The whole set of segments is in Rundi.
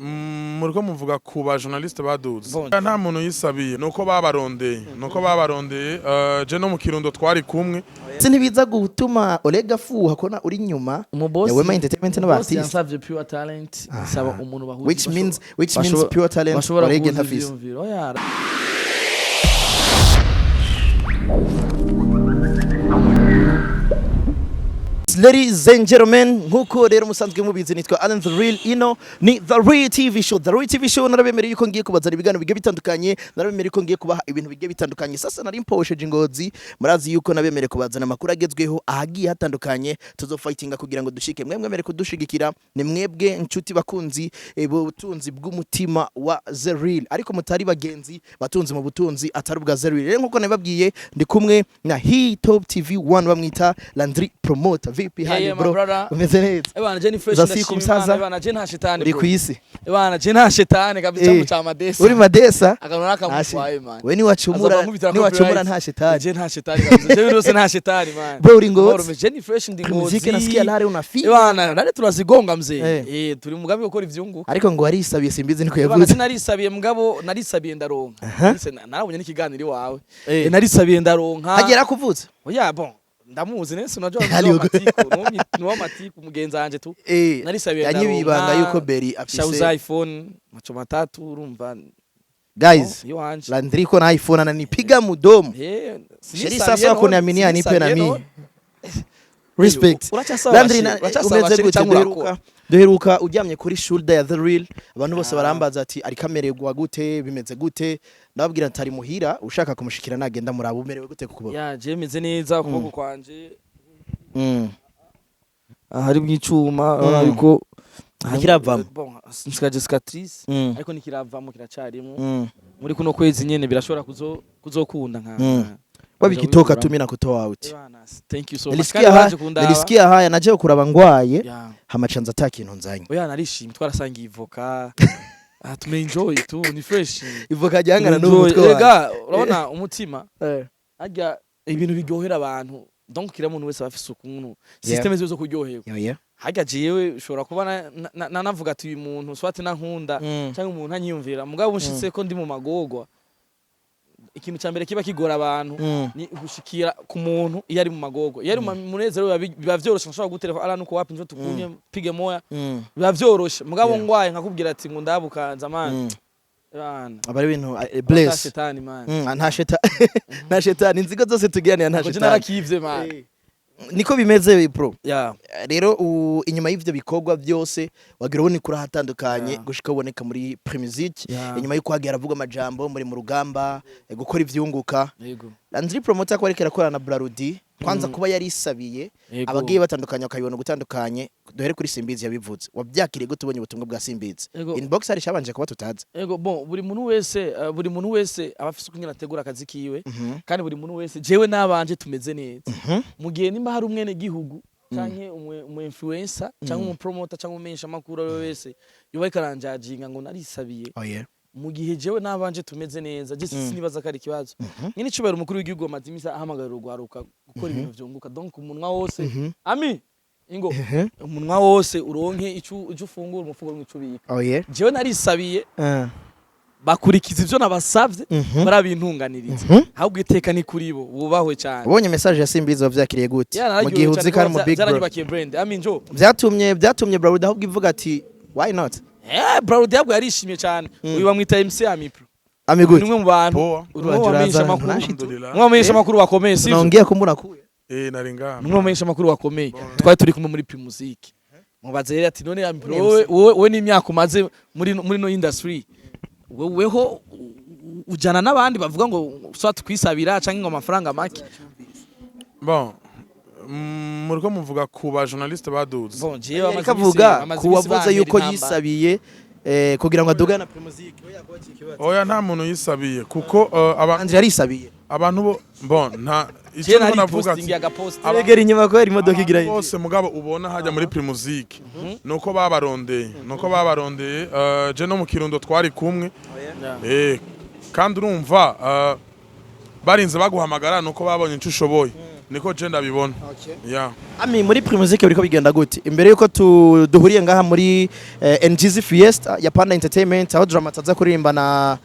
Muriko muvuga ku ba journaliste baduze. Bon. Nta muntu yisabiye, nuko babarondeye, nuko babarondeye. Je no mu Kirundo twari kumwe. Se ntibiza gutuma Oleg afuha kona uri inyuma Umubosi ya Wema Entertainment umubosi n'abartiste? Yansavye Pure Talent, nsaba umuntu bahuza Which means Pure Talent bashobora Oleg guhuza ntafise. ivyiyumviro. Oya. Ladies and gentlemen, nkuko rero musanzwe mubizi, nitwa Alan The Real. Ino ni The Real TV Show. The Real TV Show, narabemereye yuko ngiye kubazana ibiganiro bigiye bitandukanye, narabemereye yuko ngiye kubaha ibintu bigiye bitandukanye. Sasa nari mposheje Ngozi, murazi yuko nabemereye kubazana amakuru agezweho ahagiye hatandukanye. Tuzofightinga kugira ngo dushike. Mwe mwemere kudushigikira, ni mwebwe nshuti bakunzi, butunzi bw'umutima wa The Real, ariko mutari bagenzi batunzi mu butunzi atari ubwa The Real. Rero nkuko nababwiye, ndi kumwe na He Top TV 1, bamwita Landry Promoter. VP, Yeah, hani yeah, my bro, brother. umeze neza? Ebana, je ni fresh, Za ndashima siku Imana. msaza. Ebana, je nta shetani, Uri bro. kwisi? Ebana, je nta shetani kabisa Eh, mu cha madesa. Uri madesa. Akantu nakamutwaye, man. We niwacumura, Azoba nkubitira niwacumura copyright. nta shetani. Je nta shetani kabisa. Je rwose nta shetani, man. Bro, uri Ngozi? Amahoro, je ni fresh, ndi Ngozi. Muziki nasikia lare unafika. Ebana, nare turazigonga mzee. Eh. Eh, turi mugambi wo gukora ivyunguka. Ariko ngo warisabiye, simbizi niko Ebana, yavuze. sinarisabiye, mugabo narisabiye ndaronka. Narabonye n'ikiganiro iwawe. Eh. Eh, narisabiye ndaronka. Hagera kuvutse. Oya, bon. Ndamuzi nese unajua Hali mzee wa matiku, nuwa matiku mugenzi wanje tu. Eh, Narisabiye yanyibiye ndaronka. ibanga yuko Berry afise Shauza iPhone macho matatu, urumva. Guys, Oh, iwanje. Landry ko na iPhone ananipiga mudomo. Eh, Sheri sasa kuniaminia anipe na mimi. Respect. Urachasaba Landry, umeze gute? Duheruka uryamye kuri shoulder ya The Real, abantu bose barambaza ati ariko amererwa gute, bimeze gute? Ndababwira ati ari muhira, ushaka kumushikira nagenda muraba. Umerewe gute ku kuboko? Ya, je meze neza ukuboko kwanje. Ahari bw'icuma, urabona yuko Ntikiravamo. Bon, nsigaje cicatrice, ariko ntikiravamo, kiracarimo. Muri kuno kwezi nyene birashobora kuzokunda nka Wabikitoka tu mimi nakutoa out. Ebana, thank you so much. Nilisikia Kandi haya, waje kundaba. nilisikia haya naje kuraba ngwaye, Ya. hamacanza ata kintu nzanye. Oya, narishimye, twarasangiye ivoka. Ah, tumeenjoy tu, ni fresh. Ivoka ryangana Tumeenjoy. n'umutwe wawe. Erega urabona umutima, Eh. harya ibintu biryohera abantu, donc kila muntu wese aba afise ukuntu system ziwe zo kuryoherwa. Yeah, yeah. Harya jewe ushobora kuba navuga ati uyu muntu swati nankunda cyangwa umuntu anyiyumvira, mugabo unshitse ko ndi mu magorwa, ikintu cya mbere kiba kigora abantu ni gushikira ku muntu iyo ari mu magorwa. Iyo ari mu munezero biba vyoroshe, nshobora gutelefona ala nuko wapi njo tukunye pige moya, biba vyoroshe. Mugabo ngwaye nkakubwira ati ngo ndabukanza, man. Bana. Aba ari ibintu Aba bless. Shetani, man. Nta shetani, nta shetani, inzigo zose tugiranira nta Ngo je shetani. narakivye, man. Eh. Niko bimeze, bro. Yeah. Rero inyuma y'ivyo bikorwa byose wagira ubone kuri ahatandukanye gushika uboneka muri Primusic, inyuma y'uko hagiye aravuga amajambo muri mu rugamba, gukora ivyunguka. Yego. Landry Promoter ko ariko arakorana na Brarudi, kwanza kuba yarisabiye, abagiye batandukanye bakabibona gutandukanye. Duhere kuri Simbizi yabivuze, wabyakiriye gute ubonye ubutumwa bwa Simbizi? Yego. Inbox hari shabanje kuba tutazi. Ego, bon, buri muntu wese aba afise uko ategura akazi kiwe, kandi buri muntu wese, jewe nabanje tumeze neza. Mu gihe nimba hari umwene gihugu canke umu influencer canke umu promoter canke umumenyesha makuru ari we wese yoba ariko aranjajinga ngo narisabiye, Oh yeah. mu gihe jewe nabanje tumeze neza, je sinibaza ko ari ikibazo. Nyine icubahiro umukuru w'igihugu amaze imisi ahamagarira urwaruka gukora ibintu vyunguka, donc umunwa wose ami ingo, umunwa wose uronke ico ufungura, umufuko uronke ico ubika. Oh yeah. Jewe narisabiye, bakurikiza ivyo nabasavye, barabintunganiriza. Ahubwo iteka ni kuri bo, bubahwe cyane. Ubonye message ya Simbizi wavyakiriye gute, Ya, mu gihe uzi ko ari mu big bro? Byaranyubakiye brand, I mean, jo. Byatumye Brarudi ahubwo ivuga ati why not? Eh, Brarudi ahubwo yarishimye cyane. Uyu bamwita MC Amipro. Amigute? Ni umwe mu bantu, Poa. umwe mu bamenyesha makuru, Alhamdulillah. umwe mu bamenyesha makuru bakomeye, sivyo? Naongea kumbura kuya. Eh, nari ngaha. Ni umwe mu bamenyesha makuru bakomeye, twari turi kumwe muri Primusic. Mubaze rero ati none Amipro, wowe n'imyaka umaze muri no industry, weweho ujana n'abandi bavuga ngo soit twisabira canke ngo amafaranga make? Bon, muriko muvuga ku ba journaliste baduze. Bon, jewe bamaze Ariko avuga bamaze ku imisi wavuze bantera yuko intambara. yisabiye, kugira ngo adugane na Primusic. Oya, nta muntu yisabiye kuko Andre yarisabiye. Abantu bo, bon, nta Jewe icyo nari navuga posting ati agapost. Egera inyuma ko hari imodoka igira abantu bose mugabo ubona hajya muri Primusic nuko babarondeye, nuko babarondeye. Je no mu Kirundo twari kumwe. Eh, kandi urumva, barinze baguhamagara nuko babonye icyo ushoboye. Niko je ndabibona. Yeah. Ami, muri Primusic biriko bigenda gute imbere yuko duhuriye ngaha muri NGZ Fiesta ya Panda Entertainment, aho Drama T aza kuririmba na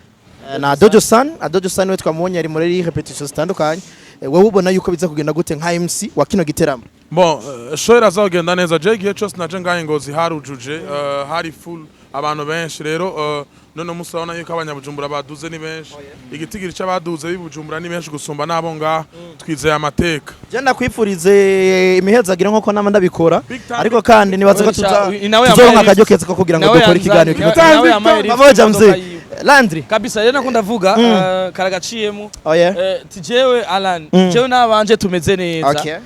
Dojo San? Dojo San we twamubonye ari muri repetition zitandukanye. Wowe ubona yuko biza kugenda gute nka MC wa kino giteramo? Bon, show irazogenda neza. Je igihe cyose naje ngahe Ngozi harujuje, hari full, abantu benshi. Rero none umunsi urabona yuko abanyabujumbura baduze ni benshi, igitigiri c'abaduze b'ibujumbura ni benshi gusumba n'abo ngaha. Twizeye amateka. Je ndakwifurize imihezagiro nkuko nama ndabikora. Big time. Ariko kandi nibaza ko Oya, nawe tuzoronka yambaye akaryo keza ko kugira ngo nawe dukore ikiganiro nawe kimwe. yambaye lift Pamoja, imodoka mzee yiwe. Landry. Kabisa, rero nako ndavuga, karagaciyemo. Oh yeah. Ti jewe Alan, jewe n'abanje tumeze neza.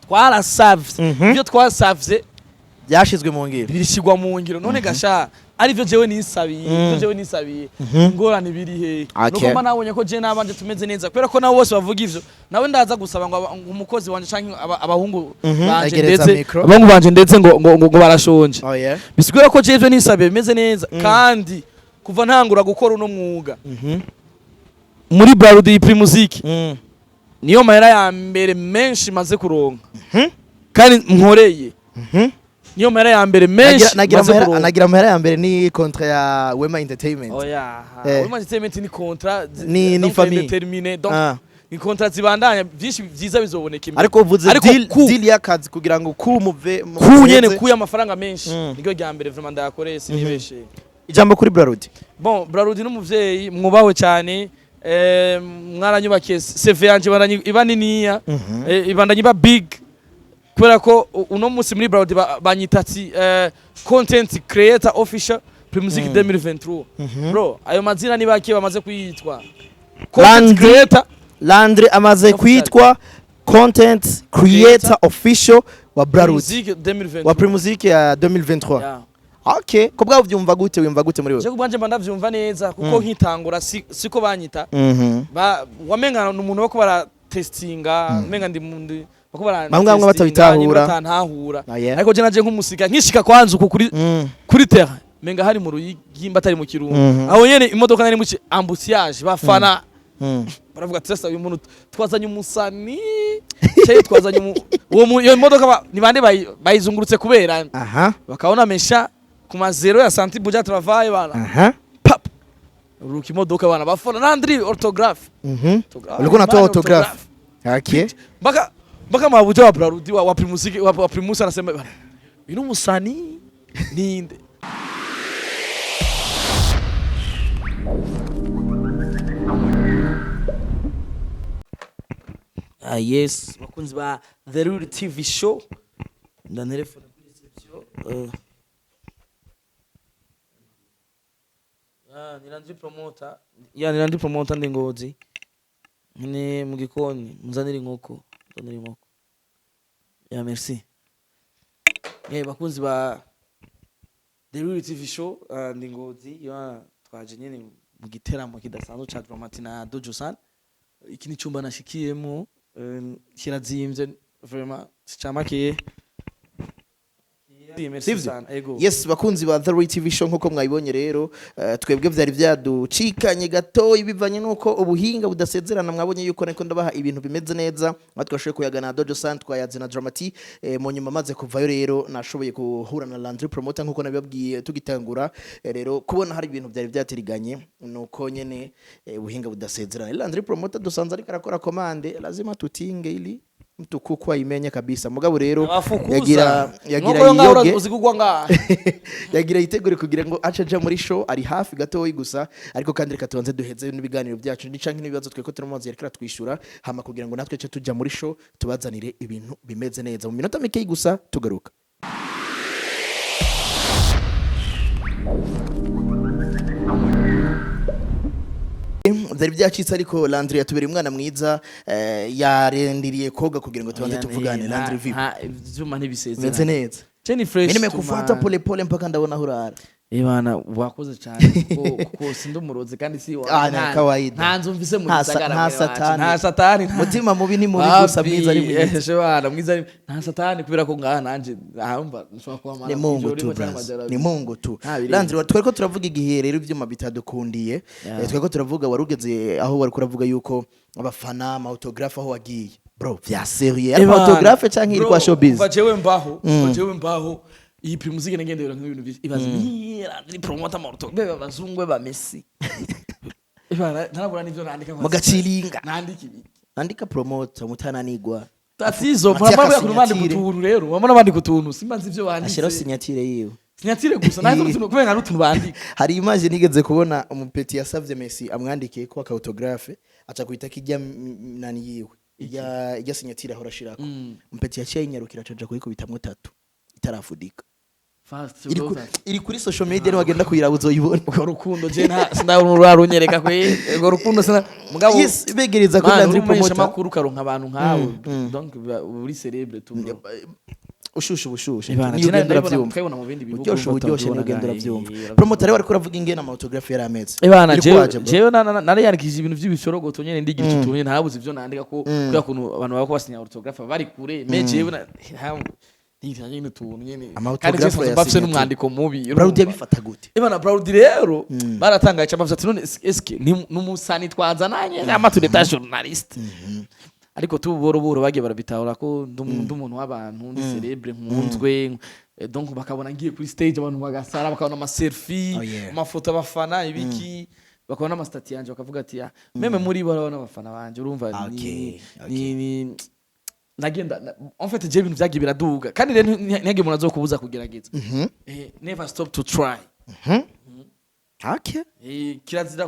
Twarasavye, ibyo twasavye Byashizwe mu ngiro. Birishyirwa mu ngiro. None gasha arivyo jewe nisabiye, ivyo jewe nisabiye, ingorane biri hehe? Nuko mba nabonye ko je n'abanje tumeze neza, kubera ko nabo bose bavuga ivyo, nawe ndaza gusaba ngo ngo umukozi wanje canke abahungu banje Egereza ndetse micro. abahungu banje ndetse ngo barashonje. Oh yeah. Bisigura ko jewe ivyo nisabiye bimeze neza. Kandi kuva ntangura gukora uno mwuga muri Brarudi Primusic, niyo mahera ya mbere menshi maze kuronka kandi nkoreye. Niyo mahera ya mbere menshi Nagira maze amahera, kuronka. nagira amahera ya mbere ni contrat ya Wema Entertainment. Oya, Wema Entertainment ni contrat Ni donc famille. indéterminé, donc ni contrat zibandanya, byinshi byiza bizoboneka imbere. Ariko uvuze Ariko deal, deal y'akazi kugira ngo kumuve ku nyene kuya amafaranga menshi, niryo rya mbere vraiment ndayakoreye, sinibeshe. Ijambo kuri Brarudi. Bon, Brarudi n'umuvyeyi mwubahwe cyane. Mwaranyubakiye CV yanje iba niniya, ibandanye iba big, kubera ko uno munsi muri Brarudi banyita ati content creator official Primusic 2023. Bro, ayo mazina ni bake bamaze kuyitwa content creator. Landry amaze Official. kwitwa content creator official wa Brarudi. Primusic 2023. Wa Primusic ya 2023. Yeah. Okay, ko bwawe ubyumva gute? Wumva gute muri Je wewe? kubwanje mba ndavyumva neza, kuko nkitangura siko banyita. Ba wamenga ni umuntu wo bara testinga, menga ndi mundi bako bara Bamwe bamwe batabitahura. Batantahura. Ah, yeah. Ariko je naje nk'umusika nkishika kwanza uku kuri kuri terrain, menga hari mu Ruyigi mba atari mu Kirundo. Aho nyene imodoka nari mu embouteillage, bafana baravuga ati: "Sasa uyu muntu twazanye umusani cye twazanye uwo iyo modoka ni bande bayizungurutse kubera?" Bakabona mesha ku mazero ya santi buja travail bana. Pap, uruka imodoka bana bafana Landry autographe. Autographe. Ulikuwa unatoa Bana, autographe. Okay. Mpaka mabuja wa Brarudi, wa Primusiki, wa Primus anasema: "Bana, uyu ni umusani ninde?" Ah yes, bakunzi ba The Real TV Show, ndantelefone kuri reception. Ah, ni Landry Promoter ya, ni Landry Promoter, ndi Ngozi, ni mu gikoni, muzanire inkoko, muzanire inkoko ya merci. Bakunzi ba The Real TV Show, ndi Ngozi ya, twaje nyene mu giteramo kidasanzwe ca Drama T na Dojo San. Iki ni cyumba nashikiyemo, kirazimvye vraiment, sicamakiye. Merci Sivyo? sana, ego. Yes, bakunzi ba The Roy TV Show, nkuko mwabibonye rero, twebwe vyari vyaducikanye gato bivanye nuko ubuhinga budasezerana. Mwabonye yuko niko ndabaha ibintu bimeze neza, aho twashoboye kuyaga na Dojo San, twayaze na Drama T. Mu nyuma maze kuvayo rero nashoboye guhura na Landry Promoter nkuko nabibabwiye tugitangura. Rero kubona hari ibintu byari byatiriganye nuko nyene ubuhinga budasezerana. Landry Promoter dusanze ariko arakora commande, lazima tutinge ili mtu kuko ayimenye kabisa. Mugabo rero Abafukuza. yagira Nk'uko ngaho yiyoge uzigugwa ngaha. Yagira yitegure kugira ngo ace aja muri show, ari hafi gatoyi gusa. Ariko kandi reka tubanze duheze n'ibiganiro byacu ni canke n'ibibazo tweko turamubaza yariko aratwishyura, hama kugira ngo natwe ce tuja muri show tubazanire ibintu bimeze neza mu minota mikeyi gusa tugaruka. Byari byacitse, ariko Landry yatubereye umwana mwiza, yarindiriye koga kugira ngo tubanze tuvugane. Landry vipi? Ivyuma ntibisezerana. Meze neza. Jenny fresh. Mimi nimekufuata pole pole mpaka ndabona aho urara. Eh bana, wakoze cyane kuko sindi umurozi kandi si wa Ah, ni kawaida. Nta nzu mvise mu Nta gisagara nta mwene wacu. satani. Nta satani Mutima mubi ni mubi gusa, mwiza ari mwiza. Eh, bana, mwiza ari nta satani, kubera ko ngaha nanje ahumva nshobora kuba Ni Mungu tu bras, ni Mungu tu. Nta birenze. Landry, twariko turavuga igihe rero ivyuma bitadukundiye. Twariko turavuga, warugeze aho wari kuravuga yuko abafana ama autographe aho wagiye Bro, vya sérieux, ari autographe canke iri kwa showbiz? Kuva jewe mbaho, kuva jewe mbaho, iyi Primusic ngendera nk'ibintu byinshi. Ibaze ni Landry Promoter morto bebe abazungu ba Messi. Ibara ntarabura n'ivyo nandika. Mugaciringa. Nandika ibi. Andika promoter mutananigwa. Tatizo. Matia. Murabona kuntu bandika Signature. utuntu rero, murabona bandika utuntu, simba nzi ivyo banditse. Ashiraho signature yiwe. Signature gusa nazo utuntu, kubera hari utuntu bandika. Hari image nigeze kubona, umupeti yasavye Messi amwandikiye ko aka autographe, aca kuita kijya nani yiwe, ijya signature ahora ashirako. Umupeti yaciye yinyarukira, acaja kuyikubitamwo tatu itarafudika. Fast. Iri kuri social media, niwagenda kuyiraba uzoyibona. Urwo rukundo je nta sindabona runyereka kwe urwo rukundo sina mugabo. Yes, begereza kuri Man, Landry uri umumenyesha Promoter. makuru ukaronka abantu nkawe, donc uri célèbre tu, bro. Ushushe ubushushe. Ibana, niyo je ugenda uravyumva. Twabibona mu bindi bihugu, Uryoshe urumva uburyoshe, niyo tutabibona ugenda ngaha, uravyumva. uravyumva. Promoter rero ariko uravuga ingene ama autographe yari ameze. Ebana, Iri jewe kwaje, bro. jewe nariyandikishije ibintu by'ibishorogoto nyene, ndigira utuntu nyene, ntabuze ivyo nandika ko kubera kuntu abantu baba basinya autographe bari kure, mais jewe ndigira nyene utuntu nyene. Ama Kandi autographe jewe nsanzwe mbafise yasinye. n'umwandiko mubi. Braudi Urumva. yabifata gute? Ebana, Braudi rero baratangaye cyane, bavuze ati: "None eske ni n'umusani twazananye ama tureta journaliste?" Ariko tu buhoro buhoro bagiye barabitahura ko ndi umuntu w'abantu, ndi célèbre, nkunzwe. Donc bakabona ngiye kuri stage, abantu bagasara, bakabona ama selfie, Oh, yeah. amafoto, abafana ibiki, bakabona ama statuts yanje, bakavuga ati: "Ah, même muri bo barabona abafana banje." Urumva ni nagenda en fait je ibintu vyagiye biraduga, kandi rero ntihagire umuntu azokubuza kugerageza. Never stop to try. Kirazira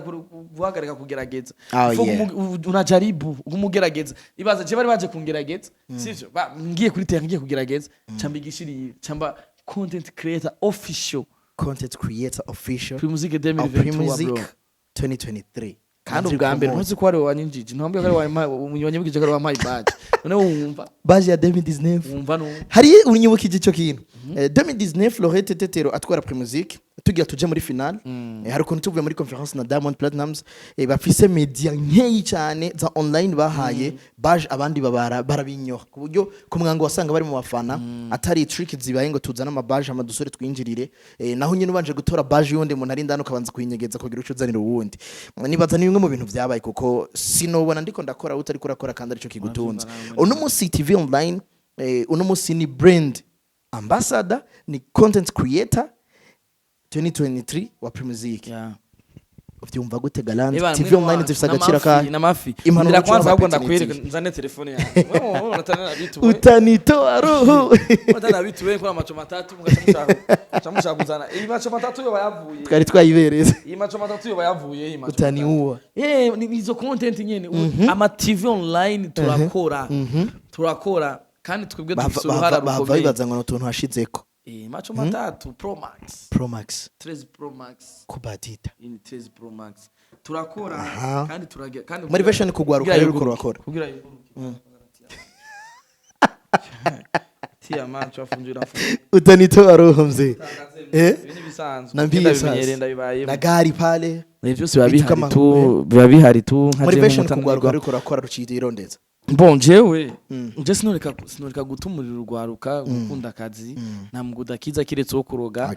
guhagarika kugerageza. Faut unajaribu umugerageza. Ibaza je bari baje kungerageza, sivyo? Ngiye kuri terrain, ngiye kugerageza, camba igishiriye, camba content creator official. Content creator official. Primusic of 2023, Primusic bro. 2023. Kandi Landry ubwa mbere Promoter. ntuzi ko wari wanyinjije, ntumbwiye ko ari wanyibwije ko ari wampaye badge. None wumva Badge ya 2019. Wumva no Hari unyibukije icyo kintu. 2019, Lorette Tetero atwara Primusic, tugira tuje muri final. Hari ukuntu tuvuye muri conference na Diamond Platnumz, bafise media nkeyi cyane za online, bahaye badge abandi babara barabinyoha, ku buryo ku mwango wasanga bari mu bafana, atari trick zibaye ngo tuzane ama badge ama dusore twinjirire. Naho nyine ubanje gutora badge y'undi muntu ari indani, ukabanza kuyinyegeza kugira uco uzanira uwundi. Nibaza ni bimwe mu bintu byabaye, kuko sinobona ndiko ndakora utari kurakora kandi arico kigutunze. Uno munsi TV online, uno munsi ni brand ambassador, ni content creator 2023 wa Primusic. Uvyumva gute, Galand? Ebana, TV mwene online wacu, zifise agaciro kahe? N'amafi. Impanuro Ndira kwanza uca ahubwo abapeti ndakwereka n'izihe? nzane telefone yanjye. Wewe wewe unatana bitu wewe. Utanitoa roho. Unatana bitu wewe, kuna macho matatu mugaca mushaka. Mushaka kuzana. Iyi macho matatu yo bayavuye. Twari twayibereze. Iyi macho matatu yo bayavuye iyi macho. Utaniua. Ni izo content nyene. Ama TV online turakora. Turakora kandi twebwe dufise uruhara Bava rukomeye. bibaza ngo ni utuntu washizeko. Macho matatu Pro Max. Pro Max. 13 Pro Max. Kubadita. Ini 13 Pro Max. Turakora kandi turagira kandi Motivation kugwaruka kugira rero uriko yuguruke. urakora. Kugira yuguruke. Tia macho afunjira afunjira. Utanitoa roho mzee. Ibi ni bisanzwe. Nambie Ndabimenyereye, sasa. ndabibayemo. Na gari pale. Ibyo byose biba Vitu bihari kama tu, biba bihari tu nka jewe Motivation nk'umutananirwa. kugwaruka ariko urakora ruciyirondeza. Bon, jewe nje sinoreka gutumurira urwaruka gukunda akazi. Nta muguda kiza kiretse wo kuroga.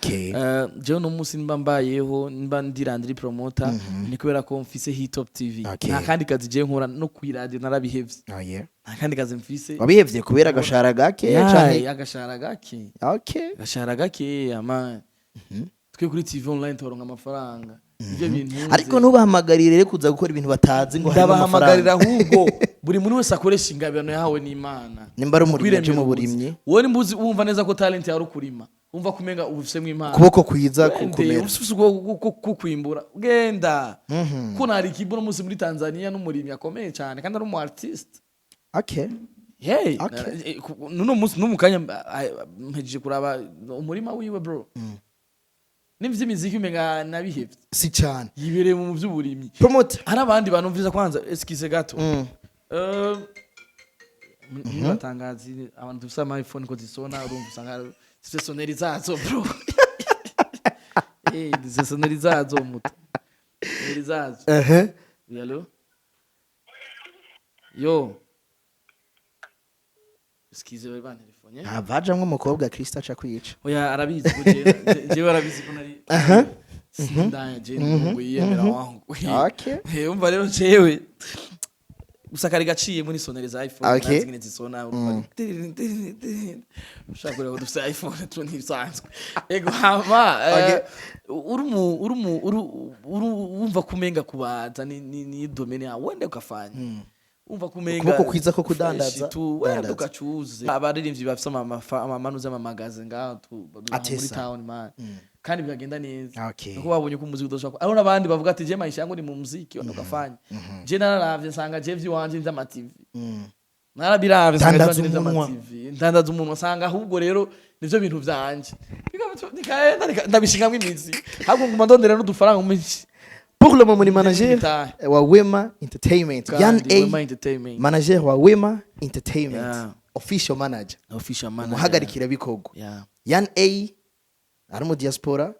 Jewe no munsi nimba mbayeho, nimba ndi Landry Promoter, ni kubera ko mfise Hitop TV. Nta kandi kazi je nkora, no kwiradio narabihevye. Oh yeah. Nta kandi kazi mfise. Wabihevye kubera agashara gake Ya, canke? Agashara gake. Agashara gake ama twe kuri TV online turonka amafaranga, ivyo bintu. Ariko ntubahamagarire rero kuza gukora ibintu batazi ngo harimo Ndabahamagarira amafaranga. ahubwo buri muntu wese akoresha ingabirano yahawe n'Imana. Nimba ari umurimyi, aje Kwiremera mu ubuzima. burimyi. Wowe nimba uzi wumva neza ko talent yawe ari ukurima, wumva kumenga ubufisemo impano, Ukuboko kwiza wende, kukumera. ufise ukuboko kukwimbura, genda ko nari kibo no munsi muri Tanzania n'umurimyi akomeye cyane kandi ari umu artiste. Hey, nuno munsi no mukanya mpejeje kuraba umurima wiwe, bro. N'ivy'imiziki umenga nabihevye. Si cyane. Yibereye mu vy'uburimyi. Promoter. Hari abandi bantu mviriza kwanza, excuse gato. Ntibatangazi abantu dufise ama iPhone ko zisona, urumva usanga zifise sonnerie zazo, bro. Zifise sonnerie zazo, muto. Sonnerie zazo. Oui, allo? Yo. Excuse, bari bantelefone. Havajamwo umukobwa Krista aca kwica. Oya, arabizi ko jewe arabizi ko nari sindaya je ngo yiyemera wangu. Umva rero jewe Gusa kari gaciye muri sonnerie za iPhone. Nazi nyene zisona, urumva, ushaka kureba ko dufise iPhone tu, ntibisanzwe. Ego, hama uri uri wumva kumenga kubaza ni domaine yawe, wende ukafanya, wumva kumenga Ukuboko kwiza ko kudandaza, fresh tu, wende dandaza. ugacuze. Abaririmbyi bafise amamanuza, amamagaze ngaho tu muri Atesa. town, man, kandi bikagenda neza. Nuko babonye ko umuziki udashobora, hariho n'abandi bavuga ati: "Je maisha yangu ni mu muziki", wenda ugafanya. Je nararavye nsanga je vy'iwanje vy'ama TV, narabiravye nsanga Dandaza ivy'iwanje umunwa. vy'ama TV, ndandaza umunwa, nsanga ahubwo rero nivyo bintu vyanje. Nikaenda ndabishingamwo imizi, ahubwo nguma ndondera n'udufaranga mu minsi. Pour le moment ni manager N'imitahe. wa Wema Entertainment, Yan. Kandi A Wema Entertainment. Manager wa Wema Entertainment. Official manager. Official manager. Umuhagarikira bikorwa. Yan A ari mu diaspora,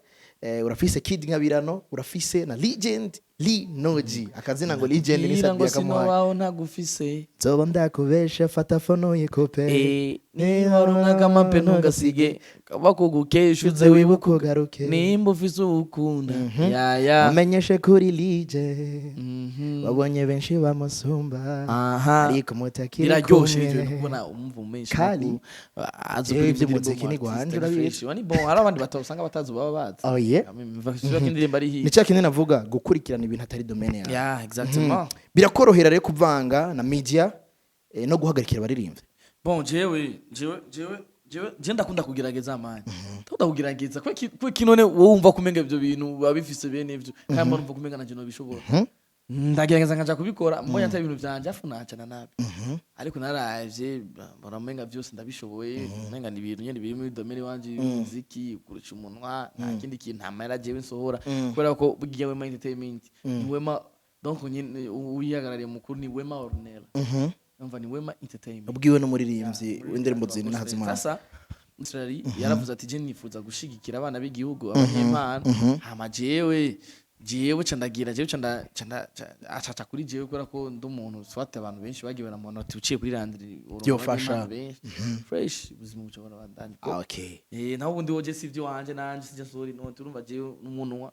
urafise Kid Nkabirano, urafise na Legend Linoji, akazina ngo Legend ni Ngira Sadbi ngo yakamuhaye. sinobaho ntagufise. Nzoba ndakubesha, fata phone uyikope. Niba waronkaga amape ntugasige bakugukesha, uze wibuke ugaruke. Nimba ufise uwukunda yaya. Umenyeshe kuri Legend wabonye benshi bamusumba, ariko mutakiri Biraryoshe kumwe. ivyo bintu kubona umva umesha Kali. azi Yewe, kuririmba ivy'umuziki indirimbo ni mu gwanje, artiste, urabizi. fresh. Ni bon, hari abandi usanga batazi, baba bazi. Oh yeah. Bivuga ko indirimbo ari Ni hit. cya kintu navuga, gukurikirana ibintu atari domaine yawe. Yeah, exactement. Birakorohera rero kuvanga na media no guhagarikira abaririmbyi. Bon, jewe je ndakunda kugerageza, man, ndakunda kugerageza. Kweki none wowe wumva kumenga ivyo bintu biba bifise bene ivyo, kandi mbona numva kumenga nanje nobishobora, ndagerageza nkaja kubikora, mbonye atari ibintu vyanje, afu nacana nabi. Ariko naravye mbona umenga vyose ndabishoboye, umenga ni ibintu nyene biri muri domaine wanje y'umuziki, kurusha umunwa, nta kindi kintu, nta mahera jewe nsohora, kubera ko bugiye Wema Entertainment ni Wema, donc nyene uyihagarariye mukuru ni Wema Ornella. Umva, ni Wema Entertainment. Ubwiwe n'umuririmbyi w'indirimbo zindi ntazimana. Sasa Israel yaravuze ati: "Je nifuza gushigikira abana b'igihugu, abanyempano." Hama jewe ca ndagira, jewe ca nda acaca kuri jewe, kubera ko ndi umuntu swate abantu benshi bagiye baramubona ati: "Uciye kuri Landry uronka Byofasha. abanyempano benshi fresh, ubuzima bushobora bandanya." Okay. Naho ubundi woje si ivyo wanje, nanje sijya sori inoti, urumva jewe n'umuntu wa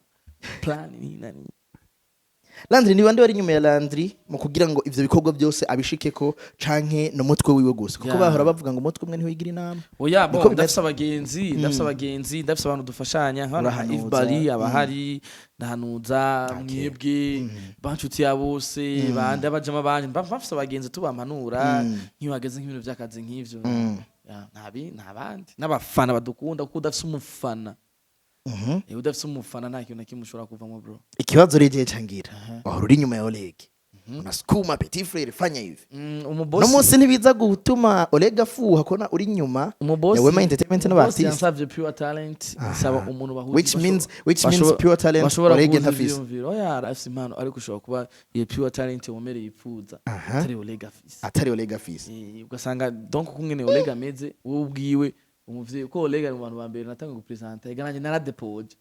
plan ni nani. Landry, ni bande bari inyuma ya Landry mu kugira ngo ivyo bikorwa byose abishikeko, canke no mutwe wiwe gusa? Kuko bahora bavuga ngo umutwe umwe ntiwigira inama. Oya. Niko Bon, bimeze. ndafise abagenzi, ndafise abagenzi, ndafise abantu dufashanya nka Urahanuza. Yves Bali abahari, ndahanuza mwebwe banshuti ya bose, bande abajama banje, bafise abagenzi tubampanura nk'iyo hageze nk'ibintu vy'akazi nk'ivyo. Ya, ntabi nta bandi, n'abafana badukunda, kuko udafise umufana, udafise umufana nta kintu na kimwe ushobora kuvamo, bro. Ikibazo rero cangira, wahora uri inyuma ya Oleg, unasukuma petit frère, fanya hivi. Umubosi. No munsi ntibiza gutuma Oleg afuha kona uri inyuma Umubosi. ya Wema Entertainment Umubosi n'abartiste? yansavye Pure Talent, nsaba umuntu bahuza Which means Pure Talent bashobora Oleg guhuza ntafise. ivyiyumviro. Oya, arafise impano, ariko ushobora kuba iyo Pure Talent womere yipfuza atari Oleg afise. Atari Oleg afise. Ugasanga donc kungene Oleg ameze, wowe ubwiwe umuvyeyi ko Oleg ari mu bantu ba mbere natanga gupresenta, ega nanje naradepoje.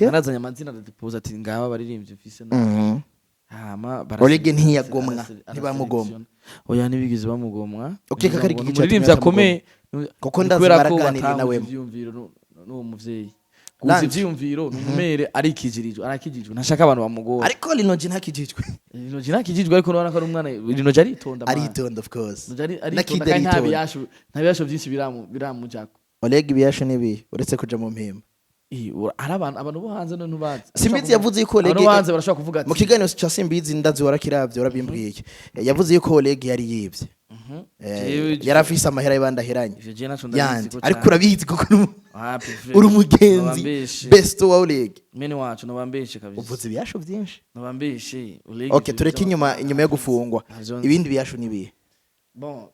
Narazanye amazina, ndadepoza ati: "Ngaba baririmbyi mfise." Na hama Oleg ntiyagomwa, ntibamugomwa. Araselection. Oya, ntibigeze bamugomwa. Okay, kakari iki Umuririmbyi cyatumye akomeye. Kuko Ni ndazi kubera ko baraganiriye na batahuje Wema. ivyiyumviro n'uwo muvyeyi, gusa Lanje. ivyiyumviro ni umumere, arikijirijwe, arakijijwe, ntashaka abantu bamugora. Ariko Linoji ntakijijwe. Rinoji ntakijijwe, ariko urabona ko ari umwana, Rinoji aritonda, man. Aritonda, of course. Rinoji Na aritonda Kid kandi nta aritonda. biyasho, nta biyasho byinshi biramujako. Oleg ibiyasho nibi uretse kuja mu mpimba? Ari abantu bo hanze none ntubazi. Simbizi yavuze yuko Oleg Abantu bo hanze barashobora kuvuga ati mu kiganiro cha Simbizi, ndazi warakiravye, warabimbwiye. Yavuze yuko Oleg yari yivye. Yari afise amahera y'ibandahiranye Ivyo je naco ndabizi yandi. ko Ariko cane. urabizi kuko Ah, uri umugenzi Nobambeshe. besto wa Oleg. Mene wacu, nobambeshe kabisa. Uvuze ibiyasho byinshi. Nobambeshe Oleg. Okay, ivyo tureke inyuma yo gufungwa. Ntavyo nzi. Ibindi biyasho nibihe? Bon,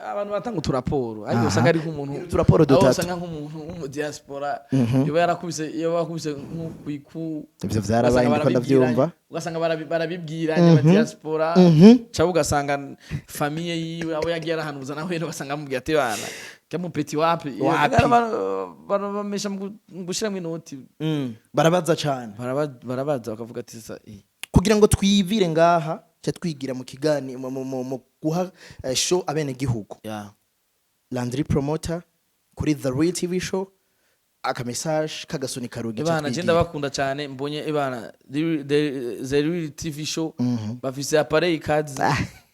abantu batanga uturaporo, ariko usanga ari nk'umuntu Uturaporo aho dutatu. usanga nk'umuntu w'umudiaspora yoba yarakubise, yoba yakubise nko kwiku. Ivyo vyarabaye, Ugasanga ndiko ndavyumva. ugasanga barabibwiranye abadiaspora, cyangwa ugasanga famille yiwe abo yagiye arahanuza nawe rero ugasanga amubwiye ati: "Bana kamupeti wapi?" Wapi? Bamesha mu gushiramwo inoti. Barabaza cane. Barabaza bakavuga ati: "Sa Kugira ngo twivire ngaha ca twigira mu kigani mu guha show abene gihugu. Landry Promoter kuri The Real TV Show. Aka message kagasoni karugi. Ebana, je ndabakunda cyane. Mbonye ebana The Real TV Show bafise appareil kazi,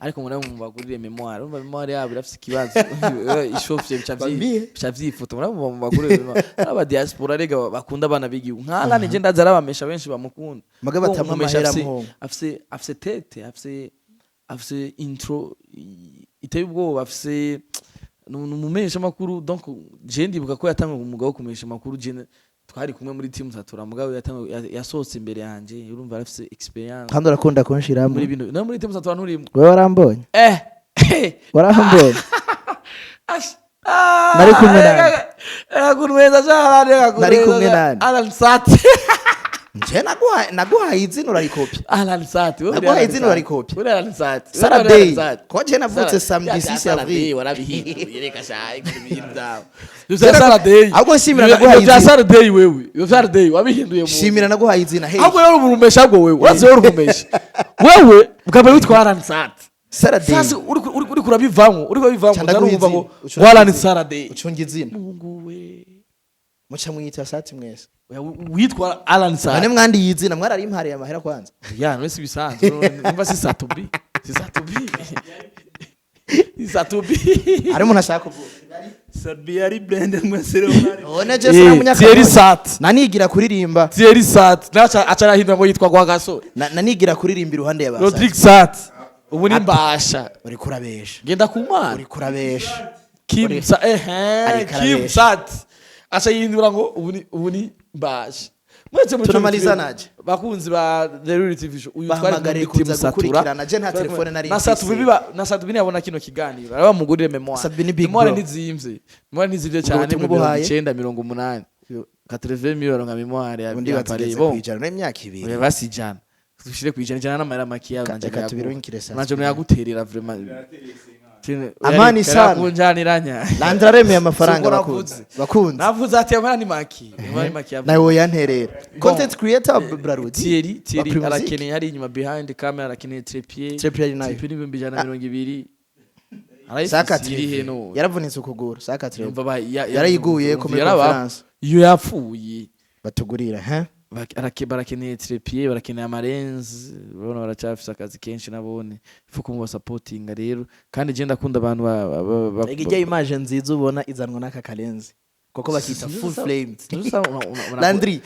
ariko ngo nabo mubagurire mémoire. Urumva mémoire yabo irafise ikibazo, ishofye bica Bambiye. bica vyifuta. Murabo mubagurire mémoire. Aba diaspora rega bakunda abana b'igihugu nka Alan, je ndazi arabamesha benshi bamukunda. Muga Kuko batamwa umumesha amahera afise muhungu. afise tête, afise intro iteye ubwoba, afise ni umumenyesha makuru. Donc je ndibuka ko yatanguye umwuga wo kumenyesha amakuru, je twari kumwe muri team Satura, mugabo yasohotse imbere yanje. Urumva arafise experience Kandi urakunda kunshiramo. muri bino, no muri team Satura nturimo. Wewe warambonye. Warambonye. Ash. Ah, Nari kumwe nande? Reka kunweza cyane, reka Nari kumwe kunweza. nande? Alan Sat. Nje naguhaye izina urarikopya. Alan Sat. Wewe uri Naguhaye Alan izina Sat. urarikopya. Uri Alan Sat. Sarah Day ko je navutse samedi 6 avril. Warabihinduye, reka sha ibintu byawe. Ibyo Sarah Day. Ahubwo nshimira Ibyo naguhaye bya izina. Sarah Day, wewe. Ibyo Sarah Day wabihinduye mu. Shimira naguhaye izina, hey. Ahubwo rero urumesha, ahubwo wewe. Urazi wewe urumesha. Wewe bwa witwa Alan Sat. Sarah Day. Sasa uri kurabivamwo, uri kurabivamwo, Ca ndaguha ndarumva ngo izina. ngo Alan Sarah Day. Ucunga izina. Mungu we. Muca mwita Sati mwese. Oya, witwa Alan Sat. None mwandiye izina, mwararimpariye amahera kwanza. Ya, none si bisanzwe. Numva si Satubi. Si Satubi. Si Satubi. Hari umuntu ashaka kuvuga? Sabi yari blende mwese rero mwari. One je sina munyaka. Thierry Sat. Nanigira kuririmba. Thierry Sat. Naca aca arahindura ngo yitwa Rwagasore. Nanigira kuririmba iruhande ya ba Sat. Rodrigue Sat. Ubu ni Mbasha. Uri kurabesha. Genda ku Mana. Uri kurabesha. Kim Sat. Ariko Kim arabesha. Sat. Aca yihindura ngo ubu ni Mbasha. Mwese muri Tunamaliza naje. Bakunzi ba The Real TV Show. Uyu twari Bahamagariye muri team kuza Satura. gukurikirana. Je nta telefone nari Na mfise. Satubi biba na Satubi ntiyabona kino kiganiro. Arabamugurire mémoire. Satubi ni big Mémoire bro. ntizimvye. Mémoire ntizimvye cyane Ubutumwa mu mirongo ubuhaye. icenda 80. 80 mille baronka mémoire ya Ubundi ya bazigeze appareil. Bon. kwijana n'imyaka 2. Oya, basi 100. Dushire kwijana, 100 n'amahera makeya nanje. Reka tubirunkire Satubi. Nanje yaguterera vraiment. Amani sana. Kunjaniranya. Landra aremeye amafaranga Siko bakunzi. navuze. Bakunzi. Navuze ati amahera ni make. Amahera ni make. Nawe yanterera. Content creator Brarudi. Thierry Wa Primusic. arakeneye hari inyuma behind camera, arakeneye trépied. Trépied ari nayo. Trépied ni 120,000. Saka Arayifise iri Treve. heno. Yaravunitse ukuguru. Saka Treve. Yumva Yarayiguye ko muri conference. Iyo yapfuye. Batugurira, he? Barakeneye trépied, barakeneye ama lens, urabona baracyafise akazi kenshi nabone. Ifu kumubasapotinga rero. Kandi je ndakunda abantu Ega ijya image nziza ubona izanwa n'aka ka lens. Kuko bakita full frame. Landry,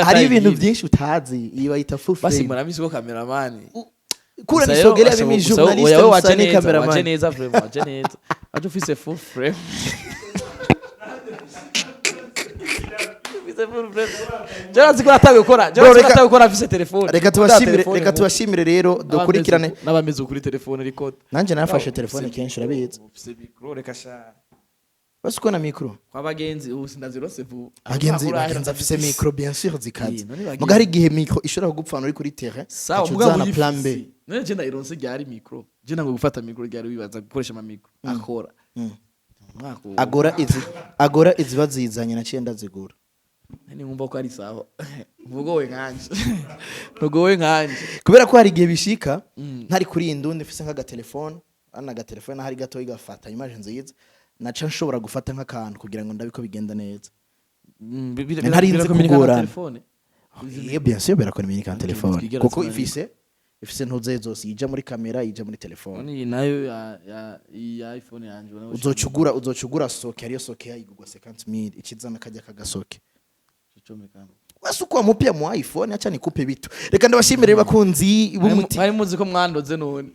hari ibintu byinshi utazi. Iyi bayita full Basi frame. muramisi ko cameraman. Kura nisogelea mimi journalist waje msanii neza, waje cameraman. neza vraiment, waje neza. Waje ufise full frame. Ufise full frame. Jara ziko atawe gukora, Bro, jara ziko atawe gukora afise telefone. Reka tubashimire, reka tubashimire rero dukurikirane. N'abameze kuri telefone record. Nanje narafashe telefone kenshi urabizi. Ufise micro, reka sha. Basi uko na micro. Kwa bagenzi ubu sindazirose vuba. Bagenzi afise micro bien sûr zikaze. Eh, none bagenzi. Muga hari igihe micro ishobora kugupfana uri kuri terrain. Sawa, ugaca mugabo uzana plan B. uyifise. None je ndayironse ryari micro? Je ntabwo gufata micro ryari wibaza gukoresha ama micro. Akora. Umwaka uwo. Agora izi bazizanye naciye ndazigura. Nani nkumva ko ari sawa. Ntugowe nkanje. Ntugowe nkanje. Kubera ko hari igihe bishika ntari kuri iyi ndundi mfise nk'agatelefone, ana agatelefone ahari gatoyi gafata image nziza, naca nshobora gufata nk'akantu kugira ngo ndabe ko bigenda neza. Ntari nzi kugorana. Telefone. Iyo bien sûr birakominika na telefone twigera kuko tunanirwa. ifise ntuze zose, ija muri kamera, ija muri telefone. None iyi nayo ya iPhone yanje ubona Uzoca ugura socket, ariyo socket yayigurwa 50000 ikizana kajya kagasoke. ucomeka. Wese uko wamupia mu iPhone acha nikupe bitu. Reka ndabashimire bakunzi b'umuti. Mwari muzi ko mwandoze none.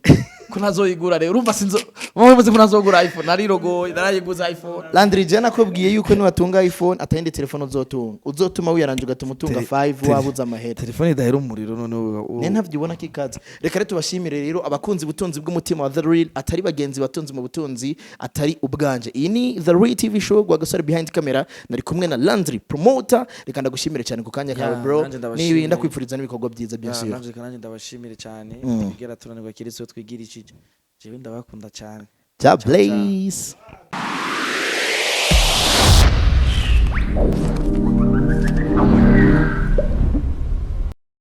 Ko ntazoyigura rero urumva sinzo. Mwari muzi ko ntazogura iPhone narirogoye narayiguze iPhone. Landry, je nakubwiye yuko niwatunga iPhone atayindi telefone uzotunga. Uzotuma wiyaranje ugatuma utunga 5 wabuze amahera. Telefone idahera umuriro none. Ne ntavyo ubona ko ikaze. Reka rero tubashimire rero abakunzi butunzi bw'umutima wa The Real, atari bagenzi batunzi mu butunzi atari ubwanje. Iyi ni The Real TV Show, gwa gasore behind camera nari kumwe na Landry Promoter. Reka ndagushimire cyane ku kanya kawe Ya, bro. nanje ndabashimiye. Nibi ndakwipfuriza n'ibikorwa byiza bien sûr. Nanje ndabashimire cyane. Twigera turanirwa kiretse twigirishije. Jewe ndabakunda cyane. Ja Ciao, ciao. Blaze.